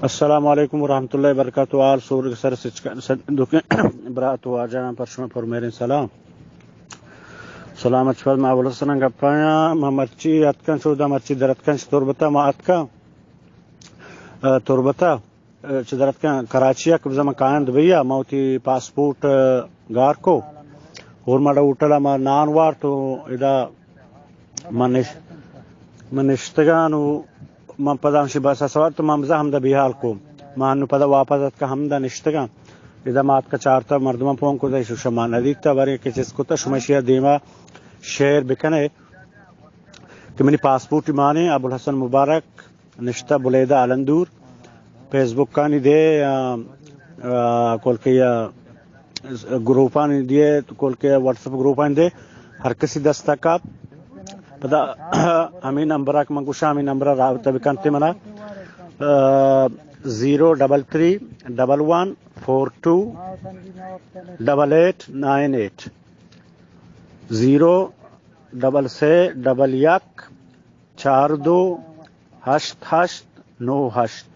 السلام علیکم ورحمۃ اللہ وبرکاتہ۔ آل سور سر سچ-، سر دکھیں برات واجہ پر شما پر میرے سلام۔ سلام اچ پد ما ابوالحسن گپایا، ما مرچی اتکن چودا مرچی در اتکن چ تربتا ما اتکن، ا، تربتا۔ چہ دراتکاں کراچی ءَ کہ بزاں من کایاں دبئی ءَ، من وتی پاسپورٹ، ءَ، گار کو۔ ہورماڑا ہوٹل ءَ من نان وارت و ادا من نش-، من نشتگاں و من پدا ہمشی بس ءَ سوار تو من بزاں ہمدا بیحال کو۔ من انو پدا واپس اتکا ہمدا نشتگاں۔ ادا ما اتکا چارتا مردماں پون کتا، ایشو شما ندیتا، باریں کہ چیز کتا، شما ایشی ءَ دیما شیئر بکنے کہ منی پاسپورٹ مانے ابوالحسن مبارک نشتہ بلیدہ الندور، فیس بکانی دے یا، آ، کولکے یا گروپانی دے، کولکے یا واٹس اپ گروپانی دے، ہر کسی دستا کاپ۔ پدا ہمیں نمبر ءَ کہ من گوشاں، ہمیں نمبر ءَ رابطہ بکنتے منا، آ، زیرو ڈبل تھری ڈبل ون فور ٹو ڈبل ایٹ نائن ایٹ، زیرو ڈبل سے ڈبل یک چار دو ہشت ہشت نو ہشت۔